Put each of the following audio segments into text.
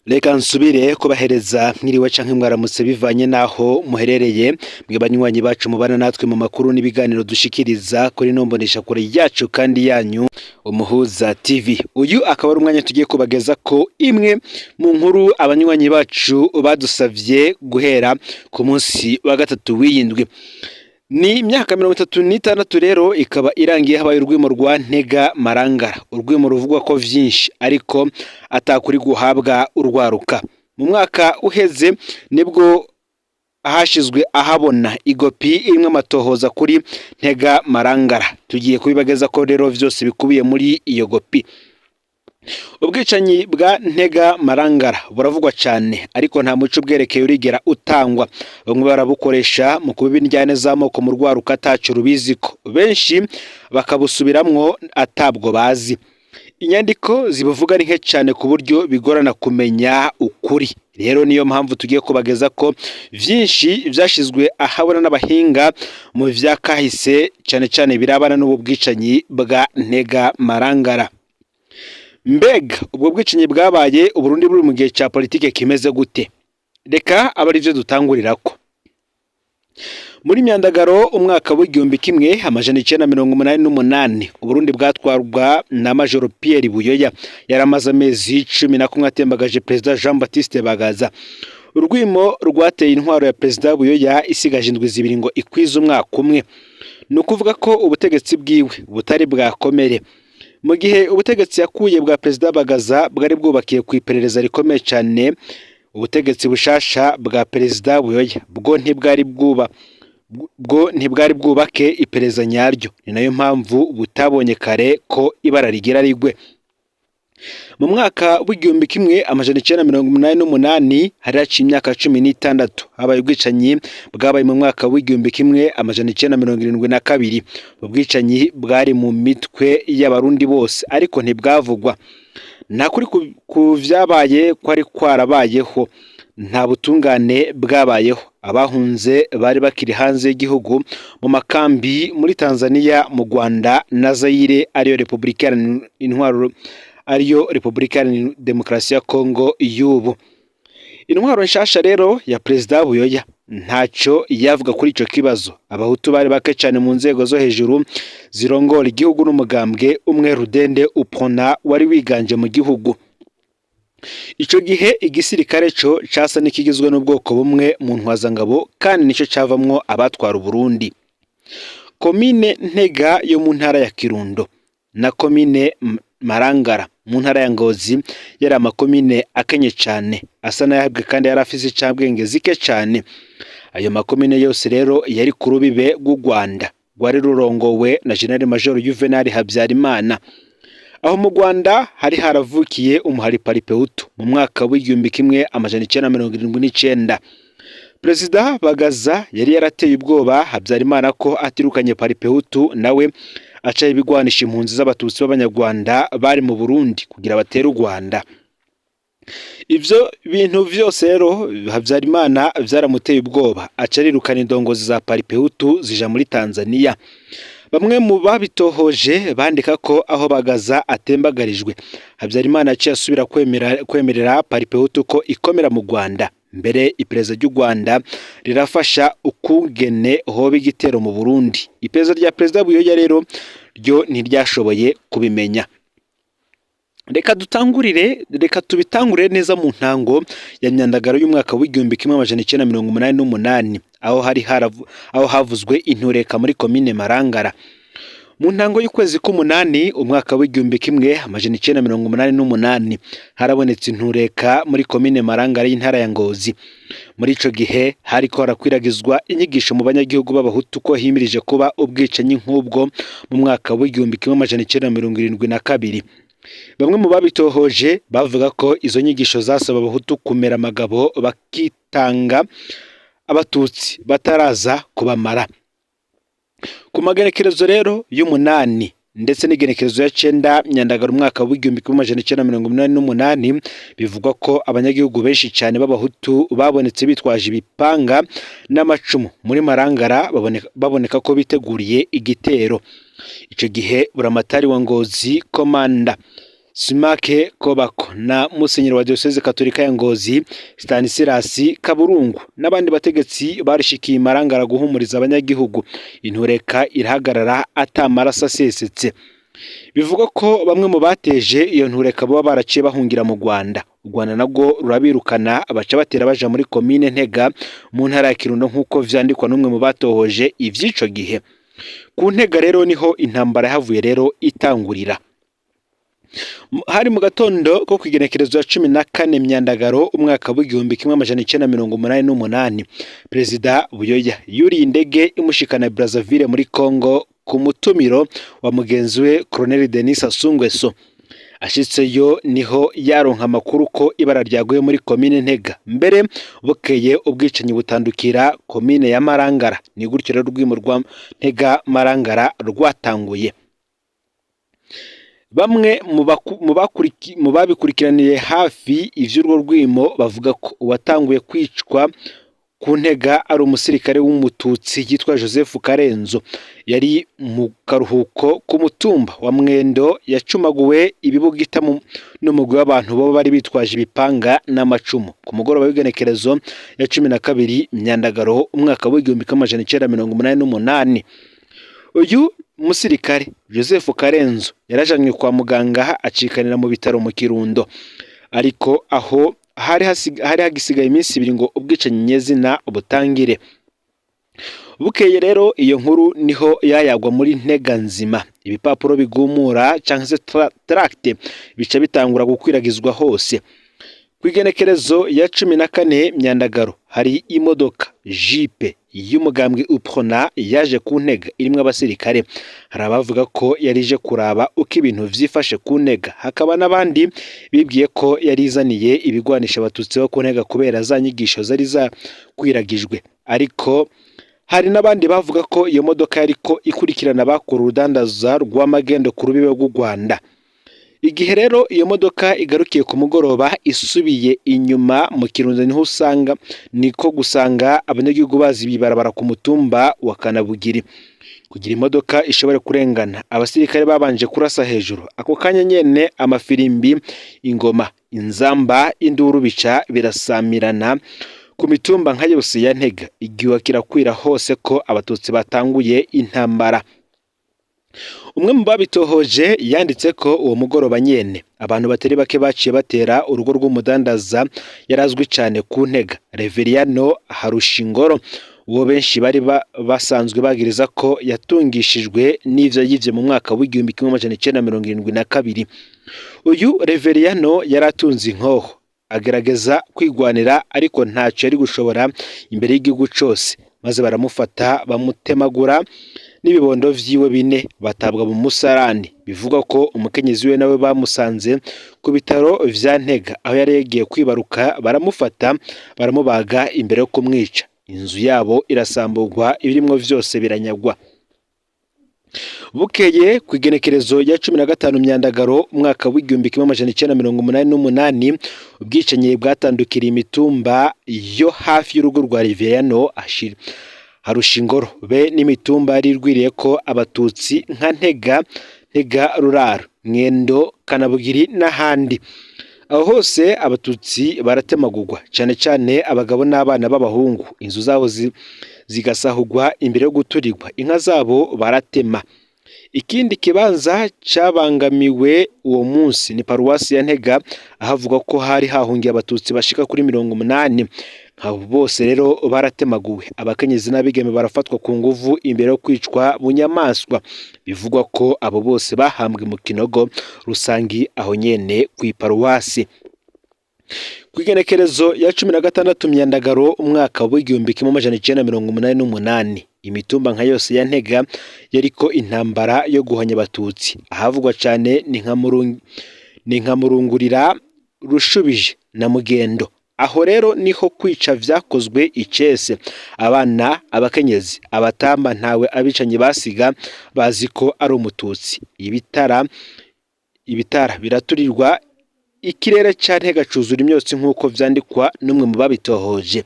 Reka nsubire kubahereza mwiriwe canke mwaramutse bivanye naho muherereye, mwe banywanyi bacu mubana natwe mu makuru n'ibiganiro dushikiriza kuri ino mboneshakure yacu kandi yanyu Umuhuza TV. Uyu akaba ari umwanya tugiye kubageza ko imwe mu nkuru abanywanyi bacu badusavye guhera ku munsi wa gatatu w'iyindwi. Ni imyaka 36 rero ikaba irangiye habaye urwimo rwa Ntega Marangara, urwimo ruvugwa ko vyinshi ariko atakuri guhabwa urwaruka. Mu mwaka uheze nibwo hashizwe ahabona igopi irimwo amatohoza kuri Ntega Marangara. Tugiye kubibageza ko rero vyose bikubiye muri iyo gopi. Ubwicanyi bwa Ntega Marangara buravugwa cane ariko nta muco ubwerekeye urigera utangwa. Bamwe barabukoresha mu kubiba indyane z'amoko mu rwaruka ataco rubiziko, benshi bakabusubiramwo atabwo bazi. Inyandiko zibuvuga ni nke cane ku buryo bigorana kumenya ukuri. Rero niyo mpamvu tugiye kubageza ko vyinshi vyashizwe ahabona n'abahinga mu vya kahise, cane cane birabana n'ubu bwicanyi bwa Ntega Marangara. Mbega ubwo bwicanyi bwabaye Uburundi buri mu gihe ca politike kimeze gute? Reka abe arivyo dutangurirako. Muri myandagaro umwaka w'1988, Uburundi bwatwarwa na Majoro Pierre Buyoya. Yaramaze amezi 11 atembagaje Perezida Jean Baptiste Bagaza. Urwimo rwateye intwaro ya Perezida Buyoya isigaje indwi 2 ngo ikwize umwaka umwe. Ni ukuvuga ko ubutegetsi bwiwe butari bwakomere. Mu gihe ubutegetsi yakuye bwa Perezida Bagaza bwari bwubakiye ku iperereza rikomeye cane, ubutegetsi bushasha bwa Perezida Buyoya bwo ntibwari bwubake iperereza nyaryo. Ni nayo mpamvu butabonye kare ko ibara rigira rigwe. Mu mwaka w'1988 hari haciye imyaka 16 habaye ubwicanyi bwabaye mu mwaka w'1972. Ubwicanyi bwari mu mitwe y'abarundi bose ariko ntibwavugwa. Nta kuri ku vyabaye kwari kwarabayeho, nta butungane bwabayeho. Abahunze bari bakiri hanze y'igihugu mu makambi muri Tanzania, mu Rwanda na Zaire, ariyo Republika intwaro ariyo Republika Iharanira Demokarasi ya Kongo y'ubu. Intwaro nshasha rero ya Perezida Buyoya ntaco yavuga kuri ico kibazo. Abahutu bari bake cane mu nzego zo hejuru zirongora igihugu n'umugambwe umwe rudende Uprona wari wiganje mu gihugu. Ico gihe igisirikare co casa n'ikigizwe n'ubwoko bumwe mu ntwazangabo kandi nico cavamwo abatwara Uburundi. Komine Ntega yo mu ntara ya Kirundo na komine Marangara mu ntara ya Ngozi yari amakomine akenye cane, asa n'ayahebwe kandi yari afise icabwenge zike cane. Ayo makomine yose rero yari ku rubibe rw'u Rwanda rwari rurongowe na General Major Juvenal Habyarimana. Aho mu Rwanda hari haravukiye umuhari Paripehutu mu mwaka w'1979. Perezida Bagaza yari yarateye ubwoba Habyarimana ko atirukanye Paripehutu nawe aca ibigwanisha impunzi z'abatutsi b'abanyarwanda bari mu Burundi kugira batere u Rwanda. Ivyo bintu vyose rero Habyarimana vyaramuteye ubwoba, aca arirukana indongozi za Paripehutu zija muri Tanzania. Bamwe mu babitohoje bandika ko aho Bagaza atembagarijwe, Habyarimana aciye asubira kwemerera Paripehutu ko ikomera mu Rwanda. Mbere iperereza ry'u Rwanda rirafasha ukungene hoba igitero mu Burundi. Iperereza rya Perezida Buyoya rero ryo ntiryashoboye kubimenya. Reka tubitangurire neza mu ntango ya myandagaro y'umwaka w'1988, aho hari aho havuzwe intureka muri komine Marangara. Mu ntango y'ukwezi k'umunani umwaka w'1988 harabonetse intureka muri komine Marangara y'intara ya Ngozi. Muri ico gihe hariko harakwiragizwa inyigisho mu banyagihugu b'abahutu ko himirije kuba ubwicanyi nk'ubwo mu mwaka w'1972. Bamwe mu babitohoje bavuga ko izo nyigisho zasaba abahutu kumera amagabo bakitanga abatutsi bataraza kubamara. Ku magenekerezo rero y'umunani ndetse n'igenekerezo ya 9 Myandagaro umwaka w'1988, bivugwa ko abanyagihugu benshi cyane b'abahutu babonetse bitwaje ibipanga n'amacumu muri Marangara, baboneka ko biteguriye igitero. Ico gihe Buramatari wa Ngozi Komanda Simake Kobako na Musenyeri wa Diyoseze Katolika ya Ngozi Stanislas Kaburungu n'abandi bategetsi barishikiye Marangara guhumuriza abanyagihugu. Intureka irahagarara ata maraso asesetse. Bivugwa ko bamwe mu bateje iyo ntureka baba baraciye bahungira mu Rwanda. U Rwanda narwo rurabirukana, baca batera baja muri komine Ntega mu ntara ya Kirundo, nk'uko vyandikwa n'umwe mu batohoje ivy'ico gihe. Ku Ntega rero niho intambara yahavuye rero itangurira. Hari mu gatondo ko kw'igenekerezo ya 14 Myandagaro umwaka w'1988, Perezida Buyoya yuriye indege imushikana Brazzaville muri Congo ku mutumiro wa mugenzi we Colonel Denis Sassou Nguesso. Ashitseyo niho yaronka amakuru ko ibara ryaguye muri komine Ntega. Mbere bukeye ubwicanyi butandukira komine ya Marangara. Ni gutyo rero urwimo rwa Ntega Marangara rwatanguye. Bamwe mu babikurikiraniye hafi ivy'urwo rwimo bavuga ko uwatanguye kwicwa ku Ntega ari umusirikare w'umututsi yitwa Joseph Karenzo, yari mu karuhuko ku mutumba wa Mwendo. Yacumaguwe ibibugita n'umugwi w'abantu bo bari bitwaje ibipanga n'amacumu ku mugoroba w'igenekerezo ya 12 Myandagaro umwaka w'1988. Uyu musirikare Joseph Karenzo yarajanywe kwa muganga, acikanira mu bitaro mu Kirundo, ariko aho hari hagisigaye iminsi 2 ngo ubwicanyi nyezina butangire. Bukeye rero iyo nkuru niho yayagwa muri Ntega nzima, ibipapuro bigumura cyangwa se tracte bica bitangura gukwiragizwa hose. Ku igenekerezo ya 14 Myandagaro hari imodoka jipe y'umugambwe Uprona yaje ku Ntega irimwo abasirikare. Hari abavuga ko yari ije kuraba uko ibintu vyifashe ku Ntega, hakaba n'abandi bibwiye ko yari izaniye ibigwanisha abatutsi bo ku Ntega kubera za nyigisho zari zakwiragijwe. Ariko hari n'abandi bavuga ko iyo modoka yariko ikurikirana abakora urudandaza rw'amagendo ku rubibe rw'u Rwanda. Igihe rero iyo modoka igarukiye ku mugoroba isubiye inyuma mu Kirundo, niho usanga niko gusanga abanyagihugu bazi ibarabara ku mutumba wa Kanabugiri. Kugira imodoka ishobore kurengana, abasirikare babanje kurasa hejuru. Ako kanya nyene amafirimbi, ingoma, inzamba, induru bica birasamirana ku mitumba nka yose ya Ntega. Igihuha kirakwira hose ko abatutsi batanguye intambara. Umwe mu babitohoje yanditse ko uwo mugoroba nyene abantu batari bake baciye batera urugo rw'umudandaza yarazwi cane ku Ntega, Reveriyano Harushingoro, uwo benshi bari basanzwe bagiriza ko yatungishijwe n'ivyo yivye mu mwaka w'1972. Uyu Reveriyano yari atunze inkoho, agerageza kwigwanira, ariko ntaco yari gushobora imbere y'igihugu cose, maze baramufata bamutemagura n'ibibondo vyiwe 4 batabwa mu musarani. Bivugwa ko umukenyezi we nawe bamusanze ku bitaro vya Ntega aho yari yagiye kwibaruka, baramufata baramubaga imbere yo kumwica. Inzu yabo irasamburwa, ibirimwo vyose biranyagwa. Bukeye ku igenekerezo ya 15 Myandagaro umwaka w'1988, ubwicanyi bwatandukiriye imitumba yo hafi y'urugo rwa Riveriyano Harushingoro be n'imitumba yari irwiriye ko abatutsi nka Ntega, Ntega Ruraro, Mwendo, Kanabugiri n'ahandi. Aho hose abatutsi baratemagurwa, cane cane abagabo n'abana b'abahungu. Inzu zabo zigasahurwa imbere yo guturirwa, inka zabo baratema. Ikindi kibanza cabangamiwe uwo munsi ni paruwasi ya Ntega, ahavugwa ko hari hahungiye abatutsi bashika kuri 80. Abo bose rero baratemaguwe, abakenyezi n'abigeme barafatwa ku nguvu imbere yo kwicwa bunyamaswa. Bivugwa ko abo bose bahambwe mu kinogo rusangi aho nyene kw'iparuwasi. Ku igenekerezo ya 16 Myandagaro umwaka w'1988, imitumba nka yose ya Ntega yariko intambara yo guhanya abatutsi. Ahavugwa cane ni nka Murungurira, Rushubije na Mugendo. Aho rero niho kwica vyakozwe icese. Abana, abakenyezi, abatamba ntawe abicanyi basiga bazi ko ari umututsi. Ibitara biraturirwa, ikirere ca Ntega cuzura imyotsi nk'uko vyandikwa n'umwe mu babitohoje.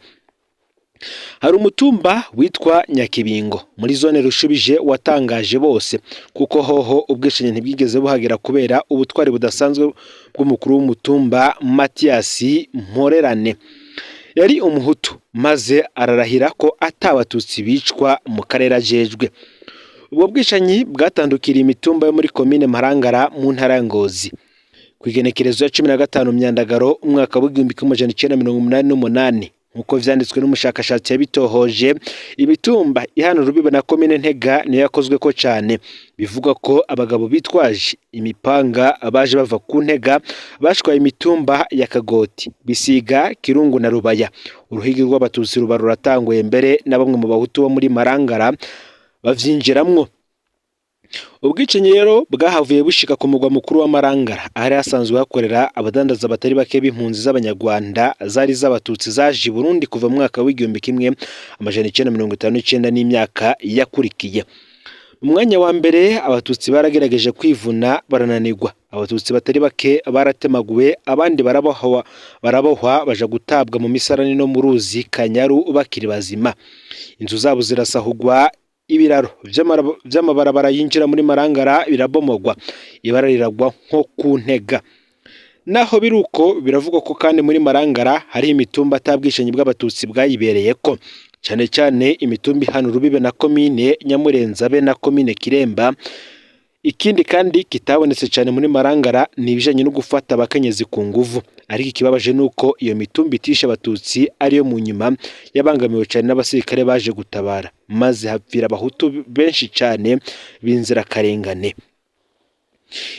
Hari umutumba witwa Nyakibingo muri zone Rushubije watangaje bose, kuko hoho ubwicanyi ntibwigeze buhagera kubera ubutwari budasanzwe bw'umukuru w'umutumba Mathias Mporerane. Yari umuhutu maze ararahira ko atabatutsi bicwa mu karere ajejwe. Ubwo bwicanyi bwatandukiriye imitumba yo muri komine Marangara mu ntara ya Ngozi. Ku igenekerezo ya 15 Myandagaro umwaka w'1988, nk'uko vyanditswe n'umushakashatsi yabitohoje, imitumba ihana urubibe na komine Ntega niyo yakozweko cane. Bivugwa ko abagabo bitwaje imipanga baje bava ku Ntega bashwaye imitumba ya Kagoti, Bisiga, Kirungu na Rubaya. Uruhigi rw'abatutsi ruba ruratanguye, mbere na bamwe mu bahutu bo muri Marangara bavyinjiramwo. Ubwicanyi rero bwahavuye bushika ku mugwa mukuru wa Marangara, ahari hasanzwe hakorera abadandaza batari bake b'impunzi z'abanyarwanda zari z'abatutsi zaje i Burundi kuva mu mwaka w'1959 n'imyaka yakurikiye. Mu mwanya wa mbere abatutsi baragerageje kwivuna barananirwa. Abatutsi batari bake baratemaguwe, abandi barabohwa baja gutabwa mu misarani no mu ruzi Kanyaru bakiri bazima. Inzu zabo zirasahugwa, ibiraro vy'amabarabara yinjira muri Marangara birabomogwa, ibara riragwa nko ku Ntega. Naho biruko, biravugwa ko kandi muri Marangara hari imitumba atabwishanyi bw'abatutsi bwayibereyeko, cane cane imitumba ihana urubibe na komine Nyamurenza be na komine Kiremba. Ikindi kandi kitabonetse cane muri Marangara ni ibijanye no gufata abakenyezi ku nguvu, ariko ikibabaje nuko iyo mitumba itishe abatutsi ariyo mu nyuma yabangamiwe cane n'abasirikare baje gutabara, maze hapfira abahutu benshi cane b'inzirakarengane.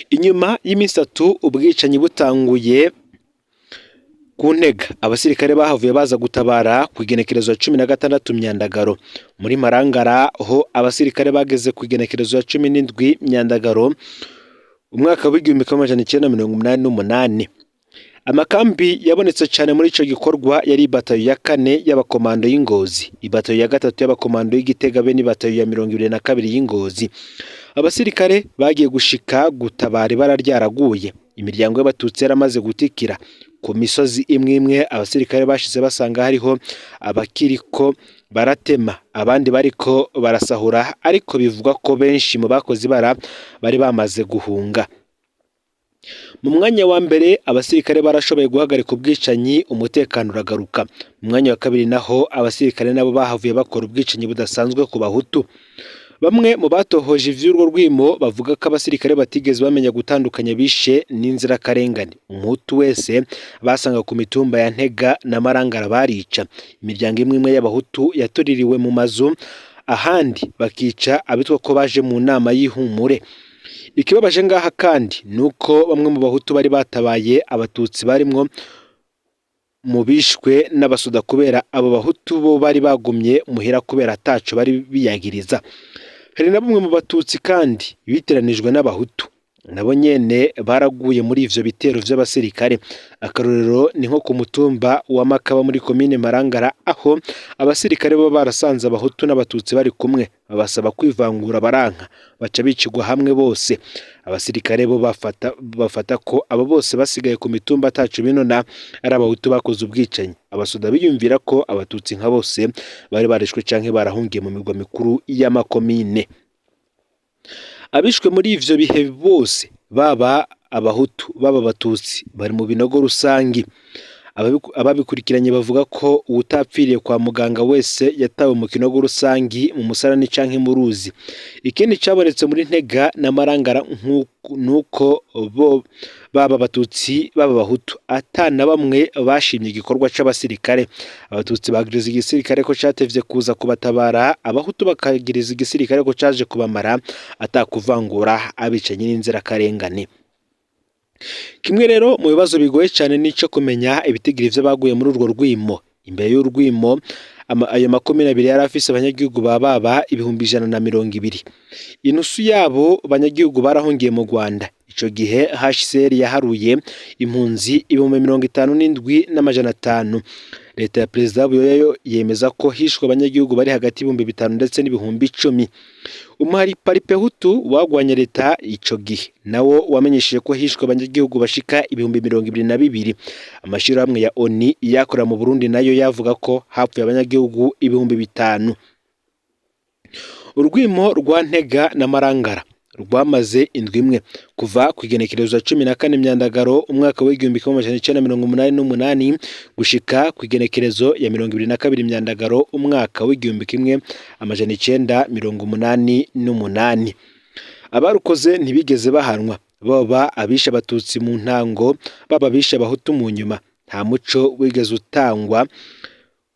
Inyuma y'iminsi itatu ubwicanyi butanguye ku Ntega, abasirikare bahavuye baza gutabara ku igenekerezo ya 16 Myandagaro. Muri Marangara ho abasirikare bageze ku igenekerezo ya 17 Myandagaro umwaka w'1988. Amakambi yabonetse cane muri ico gikorwa yari ibatayo ya 4 y'abakomando y'Ingozi, ibatayo ya 3 y'abakomando y'Igitega be n'ibatayo ya 22 y'Ingozi. Abasirikare bagiye gushika gutabara ibara ryaraguye, imiryango y'abatutsi yaramaze gutikira. Ku misozi imwe imwe abasirikare bashize basanga hariho abakiriko baratema, abandi bariko barasahura, ariko bivugwa ko benshi mu bakoze ibara bari bamaze guhunga. Mu mwanya wa mbere abasirikare barashoboye guhagarika ubwicanyi, umutekano uragaruka. Mu mwanya wa kabiri naho abasirikare nabo bahavuye bakora ubwicanyi budasanzwe ku bahutu. Bamwe mu batohoje ivy'urwo rwimo bavuga ko abasirikare batigeze bamenya gutandukanya bishe n'inzirakarengane. Umuhutu wese basanga ku mitumba ya Ntega na Marangara barica. Imiryango imwe imwe y'abahutu yatuririwe mu mazu, ahandi bakica abitwa ko baje mu nama y'ihumure. Ikibabaje ngaha kandi nuko bamwe mu bahutu bari batabaye abatutsi barimwo mu bishwe n'abasoda kubera abo bahutu bo bari bagumye muhira kubera ataco bari biyagiriza. Hari na bamwe mu batutsi kandi biteranijwe n'abahutu, nabo nyene baraguye muri ivyo bitero vy'abasirikare. Akarorero ni nko ku mutumba wa Makaba muri komine Marangara, aho abasirikare bo barasanze abahutu n'abatutsi bari kumwe, babasaba kwivangura baranka, baca bicigwa hamwe bose. Abasirikare bo bafata ko abo bose basigaye ku mitumba ataco binona ari abahutu bakoze ubwicanyi. Abasoda biyumvira ko abatutsi nka bose bari barishwe canke barahungiye mu migwa mikuru y'amakomine. Abishwe muri ivyo bihe bose, baba abahutu baba abatutsi, bari mu binogo rusangi. Ababikurikiranye bavuga ko uwutapfiriye kwa muganga wese yatawe mu kinogo rusangi, mu musarani canke mu ruzi. Ikindi cabonetse muri Ntega na Marangara nuko bo baba abatutsi baba abahutu ata na bamwe bashimye igikorwa c'abasirikare. Abatutsi bagiriza igisirikare ko catevye kuza kubatabara, abahutu bakagiriza igisirikare ko caje kubamara atakuvangura abicanyi n'inzirakarengane. Kimwe rero mu bibazo bigoye cane nico kumenya ibitigiri vy'abaguye muri urwo rwimo. Imbere y'urwimo ayo makomine abiri yari afise abanyagihugu bababa 120,000. Inusu yabo banyagihugu barahungiye mu Rwanda. Ico gihe HCR yaharuye impunzi 57,500. Leta ya Perezida Buyoya yo yemeza ko hishwe abanyagihugu bari hagati y'ibihumbi 5 ndetse n'ibihumbi 10. Umuhari Paripehutu wagwanye leta ico gihe nawo wamenyesheje ko hishwe abanyagihugu bashika 22,000. Amashirahamwe ya ONU yakorera mu Burundi nayo yavuga ko hapfuye abanyagihugu 5,000. Urwimo rwa Ntega na Marangara rwamaze indwi imwe, kuva ku igenekerezo 14 Myandagaro umwaka w'1988 gushika ku igenekerezo ya 22 Myandagaro umwaka w'1988. Abarukoze ntibigeze bahanwa, baba abishe abatutsi mu ntango, baba abishe abahutu mu nyuma. Nta muco wigeze utangwa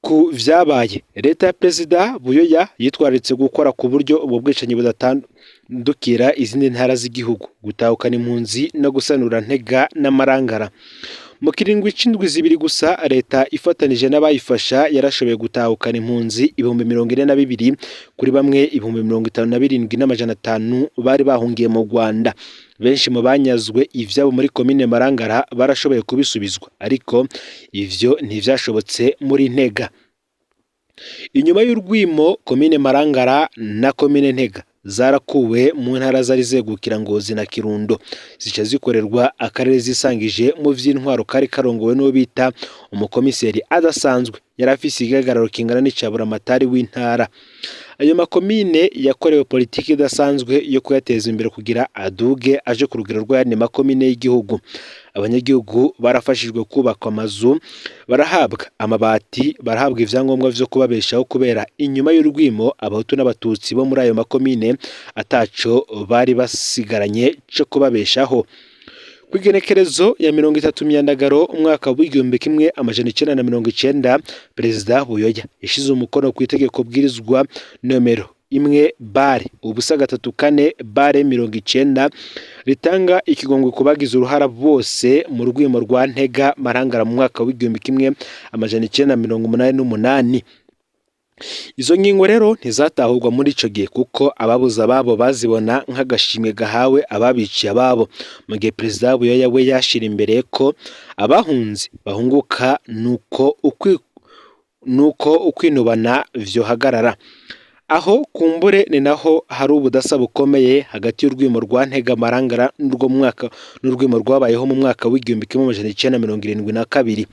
ku vyabaye. Leta ya Perezida Buyoya yitwararitse gukora ku buryo ubwo bwicanyi budatandukira izindi ntara z'igihugu, gutahukana impunzi no gusanura Ntega n'Amarangara. Mu kiringo c'indwi 2 gusa, leta ifatanije n'abayifasha yarashoboye gutahukana impunzi 42,000 kuri bamwe 57,500 bari bahungiye mu Rwanda. Benshi mu banyazwe ivyabo muri komine Marangara barashoboye kubisubizwa, ariko ivyo ntivyashobotse muri Ntega. Inyuma y'urwimo, komine Marangara na komine Ntega zarakuwe mu ntara zari zegukira Ngozi na Kirundo, zica zikorerwa akarere zisangije mu vy'intwaro kari karongowe n'uwo bita umukomiseri adasanzwe, yari afise igihagararo kingana n'ica buramatari w'intara. Ayo makomine yakorewe politiki idasanzwe yo kuyateza imbere kugira aduge aje ku rugero rw'ayandi makomine y'igihugu. Abanyagihugu barafashijwe kubakwa amazu, barahabwa amabati, barahabwa ivyangombwa vyo kubabeshaho, kubera inyuma y'urwimo abahutu n'abatutsi bo muri ayo makomine ataco bari basigaranye co kubabeshaho. Ku igenekerezo ya 30 Myandagaro umwaka w'1990, Perezida Buyoya yashize umukono ku itegeko bwirizwa nomero 1/034/90 ritanga ikigongwe ku bagize uruhara bose mu rwimo rwa Ntega Marangara mu mwaka w'1988. Izo ngingo rero ntizatahurwa muri ico gihe, kuko ababuze ababo bazibona nk'agashimwe gahawe ababiciye ababo, mu gihe Perezida Buyoya we yashira imbere ko abahunze bahunguka nuko ukwinubana vyohagarara. Aho kumbure ni naho hari ubudasa bukomeye hagati y'urwimo rwa Ntega Marangara n'urwimo rwabayeho mu mwaka w'1972.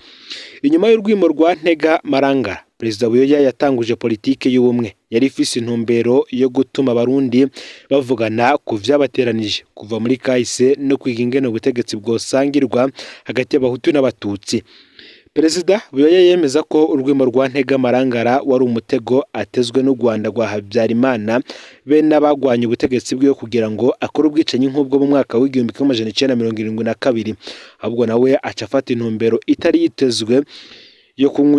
Inyuma y'urwimo rwa Ntega Marangara, Perezida Buyoya yatanguje politike y'ubumwe yari ifise intumbero yo gutuma abarundi bavugana ku vyabateranije kuva muri kahise no kwiga ingene ubutegetsi bwosangirwa hagati y'abahutu n'abatutsi. Perezida Buyoya yemeza ko urwimo rwa Ntega Marangara wari umutego atezwe n'u Rwanda rwa Habyarimana be n'abagwanya ubutegetsi bwiwe, kugira ngo akore ubwicanyi nk'ubwo mu mwaka w'1972, ahubwo nawe aca afata intumbero itari yitezwe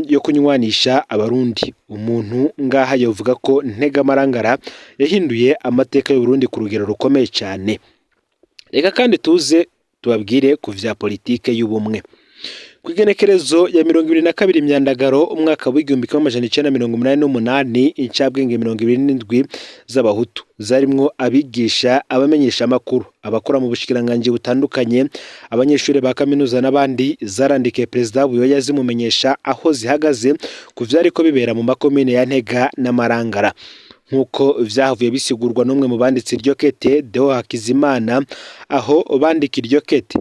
yo kunywanisha abarundi. Umuntu ngaha yovuga ko Ntega Marangara yahinduye amateka y'Uburundi ku rugero rukomeye cyane. Reka kandi tuze tubabwire ku vya politike y'ubumwe. Ku igenekerezo ya 22 Myandagaro umwaka w'1988, incabwenge 27 z'abahutu zarimwo abigisha, abamenyesha amakuru, abakora mu bushikiranganji butandukanye, abanyeshuri ba kaminuza n'abandi, zarandikiye Perezida Buyoya zimumenyesha aho zihagaze ku vyariko bibera mu makomine ya Ntega n'Amarangara. Nk'uko vyahavuye bisigurwa n'umwe mu banditse iryo kete, Deo Hakizimana, aho bandika iryo kete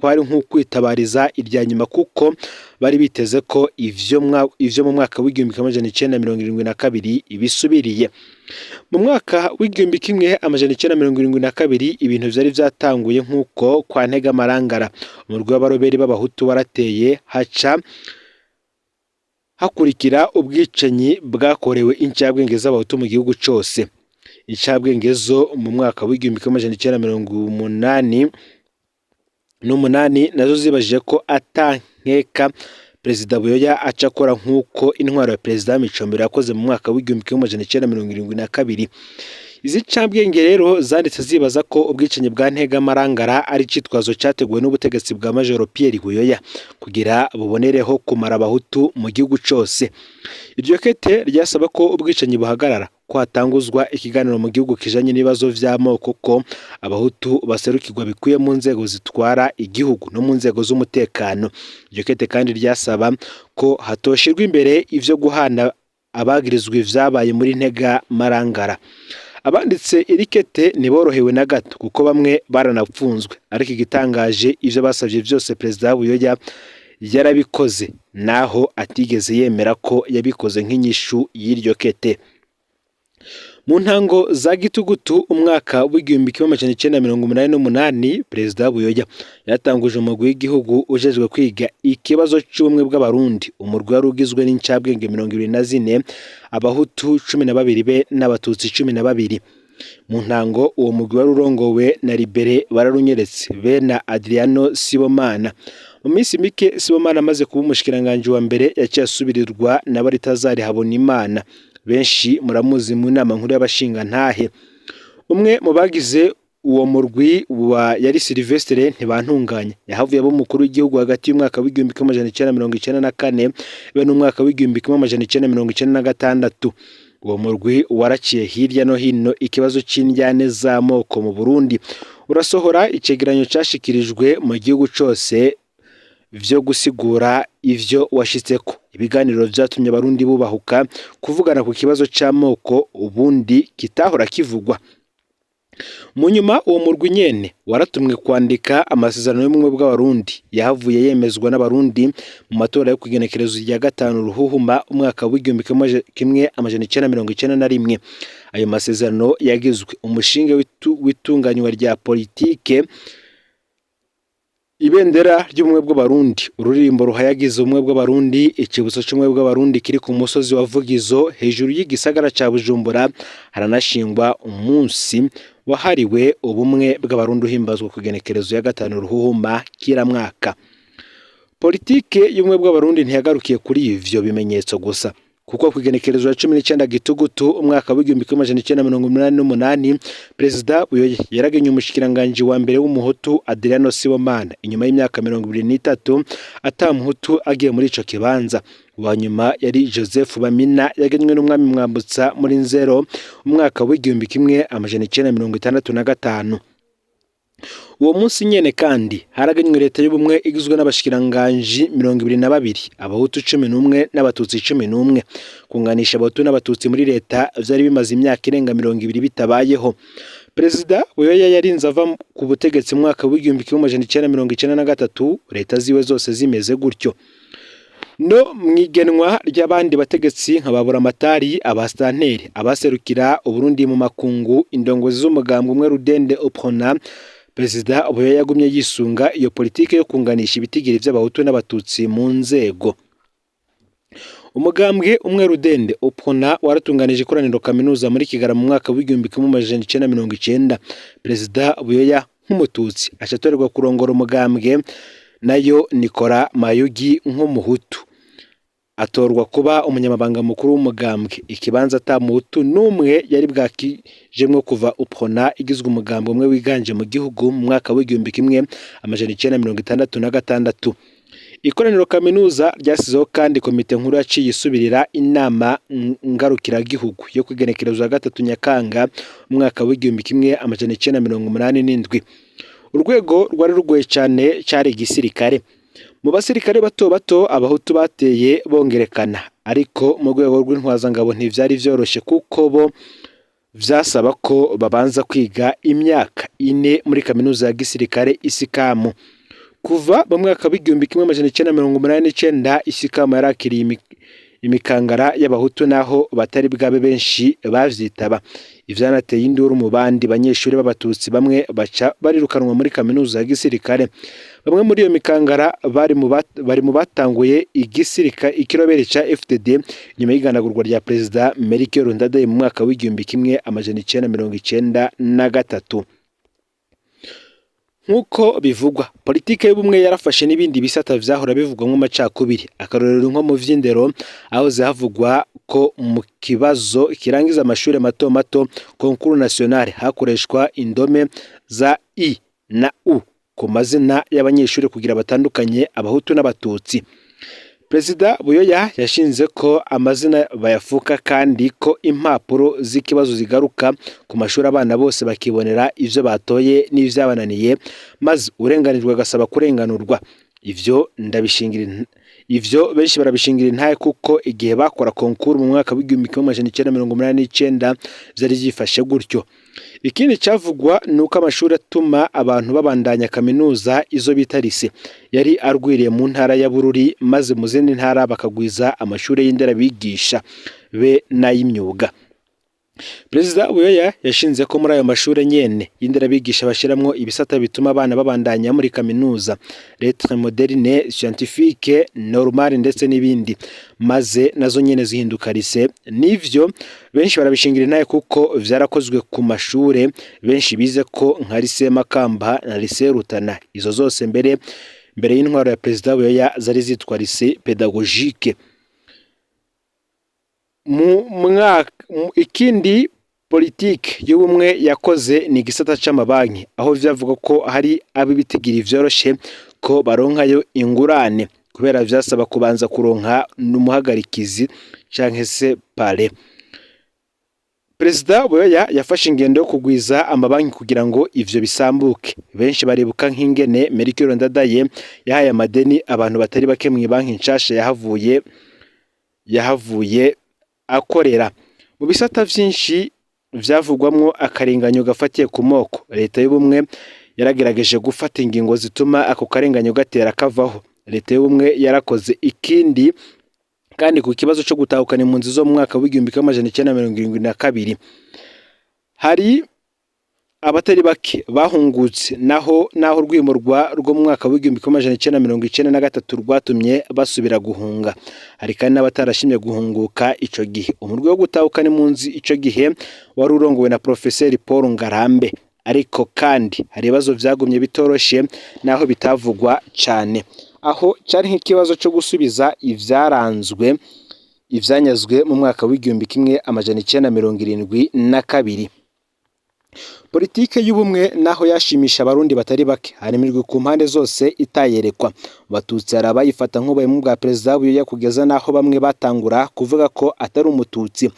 kwari nk'ukwitabariza irya nyuma, kuko bari biteze ko ivyo mu mwaka w'1972 bisubiriye. Mu mwaka w'1972 ibintu vyari vyatanguye nk'uko kwa Ntega Marangara, umurwi w'abaroberi b'abahutu warateye, haca hakurikira ubwicanyi bwakorewe incabwenge z'abahutu mu gihugu cose. Incabwenge zo mu mwaka w'1988 nazo zibajije ko atankeka Perezida Buyoya aca akora nk'uko intwaro ya Perezida Micombero yakoze mu mwaka w'1972. Izi ncabwenge rero zanditse zibaza ko ubwicanyi bwa Ntega Marangara ari icitwazo cyateguwe n'ubutegetsi bwa Majoro Pierre Buyoya kugira bubonereho kumara abahutu mu gihugu cose. Iryo kete ryasaba ko ubwicanyi buhagarara, ko hatanguzwa ikiganiro mu gihugu kijanye n'ibibazo vy'amoko, ko abahutu baserukirwa bikwiye mu nzego zitwara igihugu no mu nzego z'umutekano. Iryo kete kandi ryasaba ko hatoshirwa imbere ivyo guhana abagirizwa ivyabaye muri Ntega Marangara. Abanditse iri kete ntiborohewe na gato, kuko bamwe baranapfunzwe, ariko igitangaje ivyo basavye vyose Perezida Buyoya yarabikoze, naho atigeze yemera ko yabikoze nk'inyishu y'iryo kete. Mu ntango za gitugutu umwaka w'1988, Perezida Buyoya yatanguje umugwi w'igihugu ujejwe kwiga ikibazo c'ubumwe bw'abarundi. Umurwi wari ugizwe n'incabwenge 24, abahutu 12 be n'abatutsi 12. Mu ntango uwo mugwi wari urongowe na Libere Bararunyeretse be na Adriano Sibomana. Mu minsi mike Sibomana amaze kuba umushikiranganji wa mbere, yaciye asubirirwa na Baritazari Habonimana, benshi muramuzi mu nama nkuru y'abashingantahe. Umwe mu bagize uwo murwi wa yari Sylvestre Ntibantunganya, yahavuye aba umukuru w'igihugu hagati y'umwaka w'1994 be n'umwaka w'1996. Uwo murwi waraciye hirya no hino ikibazo c'indyane z'amoko mu Burundi, urasohora icegeranyo cashikirijwe mu gihugu cose vyo gusigura ivyo washitseko. Ibiganiro vyatumye abarundi bubahuka kuvugana ku kibazo c'amoko ubundi kitahora kivugwa. Mu nyuma uwo murwi nyene waratumwe kwandika amasezerano y'ubumwe bw'abarundi, yahavuye yemezwa n'abarundi mu matora yo kw'igenekerezo rya 5 Ruhuhuma umwaka w'1991. Ayo masezerano yagizwe umushinge w'itunganywa rya politike, ibendera ry'ubumwe bw'abarundi, ururirimbo ruhayagiza ubumwe bw'abarundi, icibutso c'ubumwe bw'abarundi kiri ku musozi wa Vugizo hejuru y'igisagara ca Bujumbura. Haranashingwa umunsi wahariwe ubumwe bw'abarundi uhimbazwa ku igenekerezo ya 5 Ruhuhuma kiramwaka. Politike y'ubumwe bw'abarundi ntiyagarukiye kuri ivyo bimenyetso gusa, kuko ku igenekerezo ya 19 Gitugutu umwaka w'1988, Perezida Buyoya yaragenye umushikiranganji wa mbere w'umuhutu Adriano Sibomana, inyuma y'imyaka 23 ata muhutu agiye muri ico kibanza. Uwa nyuma yari Joseph Bamina, yagenywe n'umwami Mwambutsa muri Nzero umwaka w'1965. Uwo munsi nyene kandi haragenywe leta y'ubumwe igizwe n'abashikiranganji 22, abahutu 11 n'abatutsi 11. Kunganisha abahutu n'abatutsi muri leta vyari bimaze imyaka irenga 20 bitabayeho. Perezida Buyoya yarinze ava ku butegetsi mu mwaka w'1993, leta ziwe zose zimeze gutyo. No mwigenwa ry'abandi bategetsi nka Baburamatari, abasitanteri, abaserukira Uburundi mu makungu, indongozi z'umugambwe umwe rudende Uprona, Perezida Buyoya yagumye yisunga iyo politike yo kunganisha ibitigiri vy'abahutu n'abatutsi mu nzego. Umugambwe umwe rudende Uprona waratunganije ikoraniro kaminuza muri Kigarama mu mwaka w'1990. Perezida Buyoya nk'umututsi aca atorerwa kurongora umugambwe, nayo Nikora Mayugi nk'umuhutu atorwa kuba umunyamabanga mukuru w'umugambwe, ikibanza ata muhutu n'umwe yari bwakijemwo kuva Uprona igizwe umugambwe umwe wiganje mu gihugu mu mwaka w'1966. Ikoraniro kaminuza ryasizeho kandi komite nkuru yaciye isubirira inama ngarukiragihugu yo kw'igenekerezo ya 3 Nyakanga umwaka w'1987. Urwego rwari rugoye cane cari igisirikare. Mu basirikare bato bato abahutu bateye bongerekana, ariko mu rwego rw'intwazangabo ntivyari vyoroshe, kuko bo vyasaba ko babanza kwiga imyaka 4 muri kaminuza ya gisirikare Isikamu. Kuva mu mwaka w'1989 Isikamu yarakiriye imikangara y'abahutu, naho batari bwabe benshi bavyitaba. Ivyanateye induru mu bandi banyeshuri b'abatutsi, bamwe baca barirukanwa muri kaminuza ya gisirikare. Bamwe muri iyo mikangara bari mu batanguye igisirikare ikirobere ca FDD nyuma y'iganagurwa rya Perezida Melchior Ndadaye mu mwaka w'1993. Nk'uko bivugwa, politike y'ubumwe yarafashe n'ibindi bisata vyahora bivugwamwo amacakubiri. Akarorero nko mu vy'indero, aho havugwa ko mu kibazo kirangiza amashuri mato mato concours national hakoreshwa indome za I na U ku mazina y'abanyeshuri kugira batandukanye abahutu n'abatutsi. Perezida Buyoya yashinze ko amazina bayafuka kandi ko impapuro z'ikibazo zigaruka ku mashuri abana bose bakibonera ivyo batoye n'ivyabananiye, maze urenganijwe agasaba kurenganurwa. Ivyo ndabishingira, ivyo benshi barabishingira intahe kuko igihe bakora concours mu mwaka w'1989 vyari vyifashe gutyo. Ikindi cavugwa ni uko amashuri atuma abantu babandanya kaminuza, izo bita lycée, yari arwiriye mu ntara ya Bururi, maze mu zindi ntara bakagwiza amashuri y'inderabigisha be n'ay'imyuga. Perezida Buyoya yashinze ko muri ayo mashuri nyene y'inderabigisha bashiramwo ibisata bituma abana babandanya muri kaminuza, lettres modernes, scientifique, normale ndetse n'ibindi, maze nazo nyene zihinduka lycée. Nivyo benshi barabishingira intahe kuko vyarakozwe ku mashure benshi bize ko nka lycée Makamba na lycée Rutana. Izo zose mbere y'intwaro ya Perezida Buyoya zari zitwa lycée pédagogique. Mu mwaka ikindi politike y'ubumwe yakoze ni igisata c'amabanki, aho vyavuga ko hari ab'ibitigiri vyoroshe ko baronkayo ingurane kubera vyasaba kubanza kuronka n'umuhagarikizi canke se parrain. Perezida Buyoya yafashe ingendo yo kugwiza amabanki kugira ngo ivyo bisambuke. Benshi baribuka nk'ingene Melchior Ndadaye yahaye amadeni abantu batari bake mw'ibanki nshasha yahavuye akorera. Mu bisata vyinshi vyavugwamwo akarenganyo gafatiye ku moko, leta y'ubumwe yaragerageje gufata ingingo zituma ako karenganyo gatera kavaho. Leta y'ubumwe yarakoze ikindi kandi ku kibazo co gutahukana impunzi zo mu mwaka w'1972. Hari abatari bake bahungutse, naho urwimurwa rwo mu mwaka w'1993 rwatumye basubira guhunga. Hari kandi n'abatarashimye guhunguka ico gihe. Umurwi wo gutahukana impunzi ico gihe wari urongowe na Profeseri Paul Ngarambe. Ariko kandi hari ibibazo vyagumye bitoroshe naho bitavugwa cane, aho cari nk'ikibazo co gusubiza ivyaranzwe ivyanyazwe mu mwaka w'1972. Politike y'ubumwe naho yashimisha abarundi batari bake, hari imirwi ku mpande zose itayerekwa. Mu batutsi hari abayifata nk'ubuhemu bwa Perezida Buyoya, kugeza naho bamwe batangura kuvuga ko atari umututsi. Mu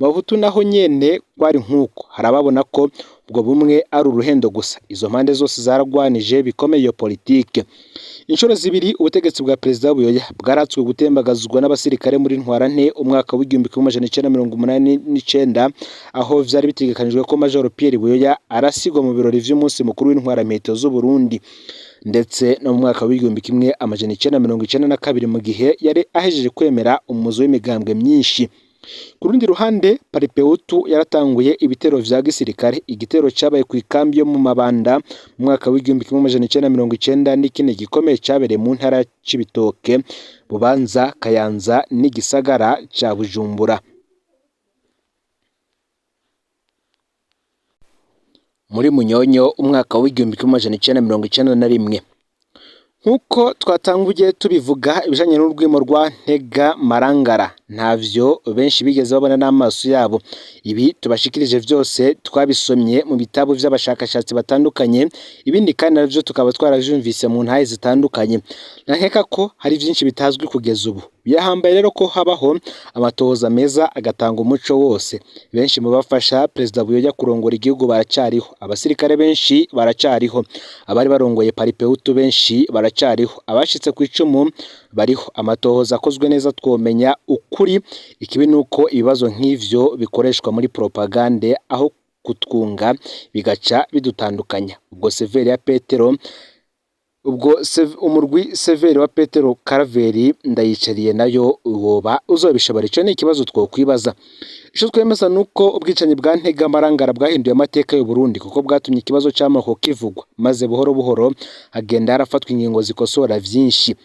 bahutu naho nyene kwari nk'uko, hari ababona ko ubwo bumwe ari uruhendo gusa. Izo mpande zose zaragwanije bikomeye iyo politike. Inshuro zibiri ubutegetsi bwa Perezida Buyoya bwaratswe gutembagazwa n'abasirikare muri Ntwarante umwaka w'1989, aho vyari bitegekanijwe ko Major Pierre Buyoya arasigwa mu birori vy'umunsi mukuru w'intwaramiheto z'Uburundi, ndetse no mu mwaka w'1992 mu gihe yari ahejeje kwemera umuzo w'imigambwe myinshi. Ku rundi ruhande, Palipehutu yaratanguye ibitero vya gisirikare. Igitero cabaye ku ikambi yo mu Mabanda mu mwaka w'1990 n'ikindi gikomeye cabereye mu ntara ya Cibitoke, Bubanza, Kayanza n'igisagara ca Bujumbura. Muri Munyonyo umwaka w'1991. Nk'uko twatanguye tubivuga, ibijanye n'urwimo rwa Ntega Marangara ntavyo benshi bigeze babona n'amaso yabo. Ibi tubashikirije vyose twabisomye mu bitabo vy'abashakashatsi batandukanye, ibindi kandi navyo tukaba twaravyumvise mu ntahe zitandukanye. Nankeka ko hari vyinshi bitazwi kugeza ubu. Birahambaye rero ko habaho amatohoza meza agatanga umuco wose. Benshi mu bafasha Perezida Buyoya kurongora igihugu baracariho, abasirikare benshi baracariho, abari barongoye Palipehutu benshi baracariho, abashitse ku icumu bariho. Amatohoza akozwe neza twomenya ukuri. Ikibi nuko ibibazo nk'ivyo bikoreshwa muri propagande aho kutwunga bigaca bidutandukanya. Ubwo Severi ya Petero, ubwo umurwi Severi wa Petero Karaveri Ndayicariye nayo woba uzobishobora? Ico ni ikibazo twokwibaza. Ico twemeza nuko ubwicanyi bwa Ntega Marangara bwahinduye amateka y'u Burundi, kuko bwatumye ikibazo c'amoko kivugwa, maze buhoro buhoro hagenda harafatwa ingingo zikosora vyinshi.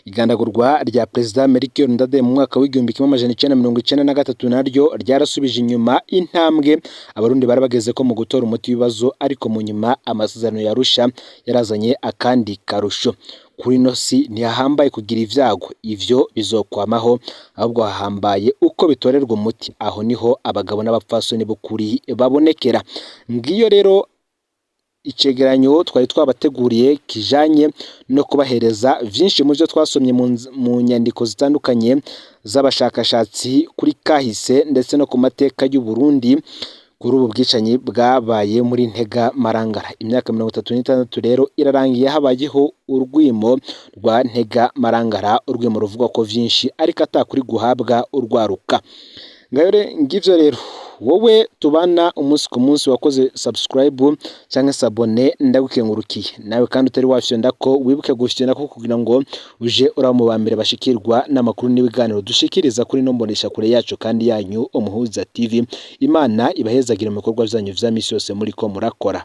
Igandagurwa rya Perezida Melchior Ndadaye mu mwaka w'1993 naryo ryarasubije inyuma intambwe abarundi bari bageze ko mu gutora umuti w'ibibazo, ariko mu nyuma amasezerano ya Arusha yarazanye akandi karusho. Kuri ino si ntihahambaye kugira ivyago, ivyo bizokwamaho, ahubwo hahambaye uko bitorerwa umuti. Aho niho abagabo n'abapfasoni b'ukuri babonekera. Ngiyo rero Icegeranyo twari twabateguriye kijanye no kubahereza vyinshi mu vyo twasomye mu nyandiko zitandukanye z'abashakashatsi kuri kahise ndetse no ku mateka y'u Burundi kuri ubu bwicanyi bwabaye muri Ntega Marangara. Imyaka 36 rero irarangiye habayeho urwimo rwa Ntega Marangara, urwimo ruvugwa ko vyinshi ariko atakuri guhabwa urwaruka. Ngayo ngivyo rero, wowe tubana umunsi ku munsi wakoze subscribe canke s'abonner, ndagukengurukiye. Nawe kandi utari wafyonda ko, wibuke gufyonda ko kugira ngo uje uraba mu ba mbere bashikirwa n'amakuru n'ibiganiro dushikiriza kuri ino mboneshakure yacu kandi yanyu, Umuhuza TV. Imana ibahezagire mu bikorwa vyanyu vya misi yose muriko murakora.